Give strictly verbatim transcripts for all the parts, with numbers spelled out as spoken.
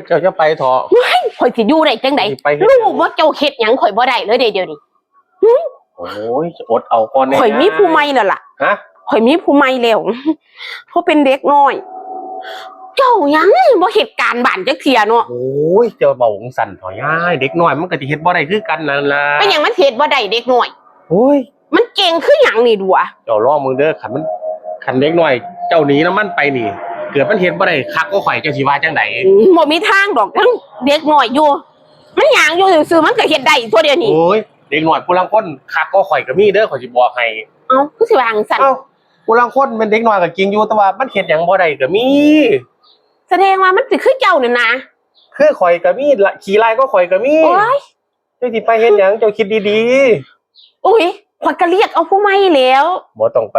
เจ้าจะไปเถาะ ว้าย ข่อยสิอยู่ได้จังใด๋ สิไปเฮ็ด รู้ว่าเจ้าเฮ็ดหยังข่อยบ่ได้เลยเด้เดี๋ยวนี้ โอ้ย อดเอาก่อนแน่ ข่อยมีผู้ใหม่แล้วล่ะ ฮะ ข่อยมีผู้ใหม่แล้ว เพราะเป็นเด็กน้อย เจ้าหยังบ่เฮ็ดการบ้านจักเทื่อเนาะ โอ้ย เจ้าเว้าจั่งซั่นเถาะยาย เด็กน้อยมันก็สิเฮ็ดบ่ได้คือกันนั่นล่ะ เป็นหยังมันสิเฮ็ดบ่ได้เด็กน้อย โอ้ย มันเก่งคือหยังนี่ดัว เจ้าลองมึงเด้อ คันมัน คันเด็กน้อย เจ้าหนีนำมันไปนี่ เกิดมันเฮ็ดบ่ได้คักกว่าข่อย เจ้าสิว่าจั่งใด๋ อืมบ่มีทางดอกทั้งเด็กน้อยอยู่ มันย่างอยู่ซื่อๆมันก็เฮ็ดได้ตัวเดียวนี่ โอ้ย เด็กน้อยผู้ลางคนคักกว่าข่อยก็มีเด้อ ข่อยสิบอกให้ เอ้าคือสิว่าจั่งซั่น เอ้า ผู้ลางคนแม่นเด็กน้อยก็จริงอยู่ แต่ว่ามันเฮ็ดหยังบ่ได้ก็มี แสดงว่ามันสิคือเจ้านั่นนะ คือข่อยก็มีละ ขี้ร้ายกว่าข่อยก็มี โอ้ย เจ้าสิไปเฮ็ดหยัง เจ้าคิดดี โอ้ย ข่อยก็เรียกเอาผู้ใหม่แล้ว ๆ บ่ต้องไป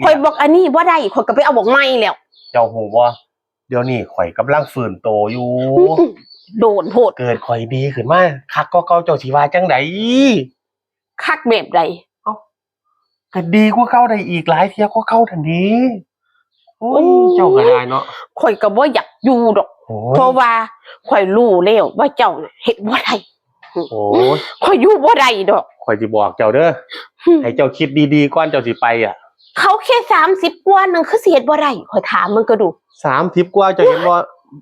ข่อยบอกอันนี้บ่ได้ ข่อยก็ไปเอาบอกใหม่แล้ว เจ้าฮู้บ่ เดี๋ยวนี้ข่อยกำลังฟื้นโตอยู่ อื้อหือ โดนโพด เกิดข่อยดีขึ้นมาคักกว่าเก่า เจ้าสิว่าจั่งใด๋ คักแบบใด ก็ดีกว่าเก่าได้อีกหลายเทื่อกว่าเก่าทันที โอ้ย โอ้ย เจ้าก็ได้เนาะ ข่อยก็บ่อยากอยู่ดอก โอ้ย เพราะว่าข่อยรู้แล้วว่าเจ้าน่ะเฮ็ดบ่ได้ โอ้ย ข่อยอยู่บ่ได้ดอก ข่อยสิบอกเจ้าเด้อ ให้เจ้าคิดดีๆ ก่อนเจ้าสิไปอ่ะ เขาแค่สามสิบกว่าหนึ่งคือสิเฮ็ดบ่ได้ ข่อยถามมึงก็ดู สามสิบกว่าเจ้าเห็นบ่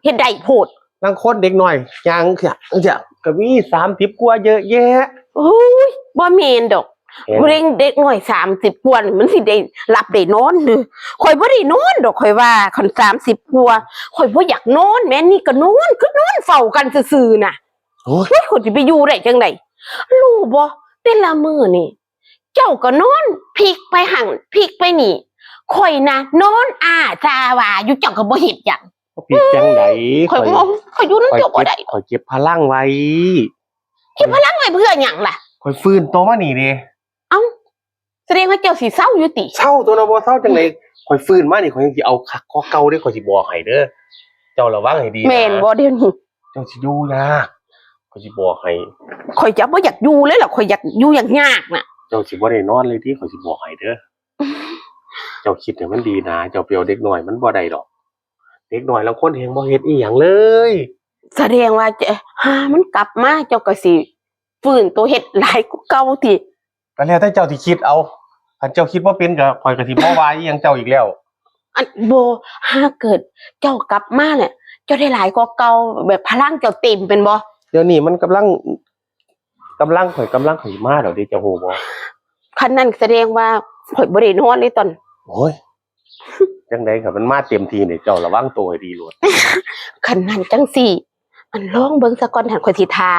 เฮ็ดได้โพด ลางคนเด็กน้อยย่างเสียเสียก็มีสามสิบกว่าเยอะแยะ โอ้ย บ่แม่นดอก เห็น เร่งเด็กน้อยสามสิบกว่านี่มันสิได้หลับได้นอนเด้อ ข่อยบ่ได้นอนดอก ข่อยว่าคันสามสิบกว่า ข่อยบ่อยากนอน แม่นี่ก็นอน คือนอนเฝ้ากันซื่อๆน่ะ โอ้ย โอ้ย ข่อยสิไปอยู่ได้จังได๋ รู้บ่ แต่ละมื้อนี่ เจ้าก็นอนพลิกไปหั่นพลิกไปนี่ ข่อยนะนอนอ้าตาหวาอยู่ เจ้าก็บ่เฮ็ดหยัง ผิดจังใด๋ ข่อย ข่อย งง ข่อยอยู่นำ ข่อย เจ้าบ่ เก็บ ได้ ข่อยเก็บพลังไว้ เก็บพลังไว้เพื่อหยังล่ะ ข่อยฟื้นโตมานี่เด้ เอ้า แสดงว่าเจ้าสิเซาอยู่ติ เซาตัวเนาะ บ่เซาจังได๋ ข่อยฟื้นมานี่ข่อยยังสิเอาคักกว่าเก่าเด้ ข่อยสิบอกให้เด้อ เจ้าระวังให้ดีนะ แม่นบ่เดี๋ยวนี้ เจ้าสิอยู่ยาก ข่อยสิบอกให้ ข่อยจะบ่อยากอยู่เลยล่ะ ข่อยอยากอยู่ยากๆน่ะ เจ้าสิบ่ได้นอนเลยติ ข่อยสิบอกให้เด้อ เจ้าคิดให้มันดีนะ เจ้าไปเอาเด็กน้อยมันบ่ได้ดอก เด็กน้อยลางคนแฮ่งบ่เฮ็ดอีหยังเลย แสดงว่าจะ หามันกลับมาเจ้าก็สิฟื้นโตเฮ็ดหลายกว่าเก่าติ ก็แล้วแต่เจ้าสิคิดเอา คันเจ้าคิดบ่เป็นก็ข่อยก็สิบ่ว่าอีหยังเจ้าอีกแล้ว อันบ่ หากเกิดเจ้ากลับมาเนี่ย เจ้าได้หลายกว่าเก่า แบบพลังเจ้าเต็มเป็นบ่ เดี๋ยวนี้มันกำลัง กำลังข่อย กำลังข่อยมาแล้วเด้ เจ้าฮู้บ่ คันนั้นแสดงว่าข่อยบ่ได้นอนเลยตอน โอ้ย จังใด๋ก็มันมาเต็มที่นี่ เจ้าระวังตัวให้ดีโลด คันนั้นจังซี่ อันลองเบิ่งซะก่อน หั้นข่อยสิท่า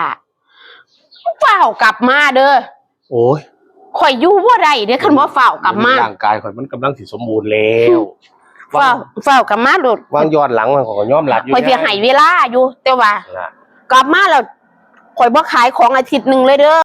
ฟ้าวกลับมาเด้อ โอ้ย ข่อยอยู่บ่ได้เด้อ คันบ่ฟ้าวกลับมา ร่างกายข่อยมันกำลังสิสมบูรณ์แล้ว ฟ้าว ฟ้าวกลับมาโลด วางย้อนหลังมันก็ยอมรับอยู่ ข่อยสิให้เวลาอยู่ แต่ว่า ล่ะ กลับมาแล้ว ข่อยบ่ขายของอาทิตย์หนึ่งเลยเด้อ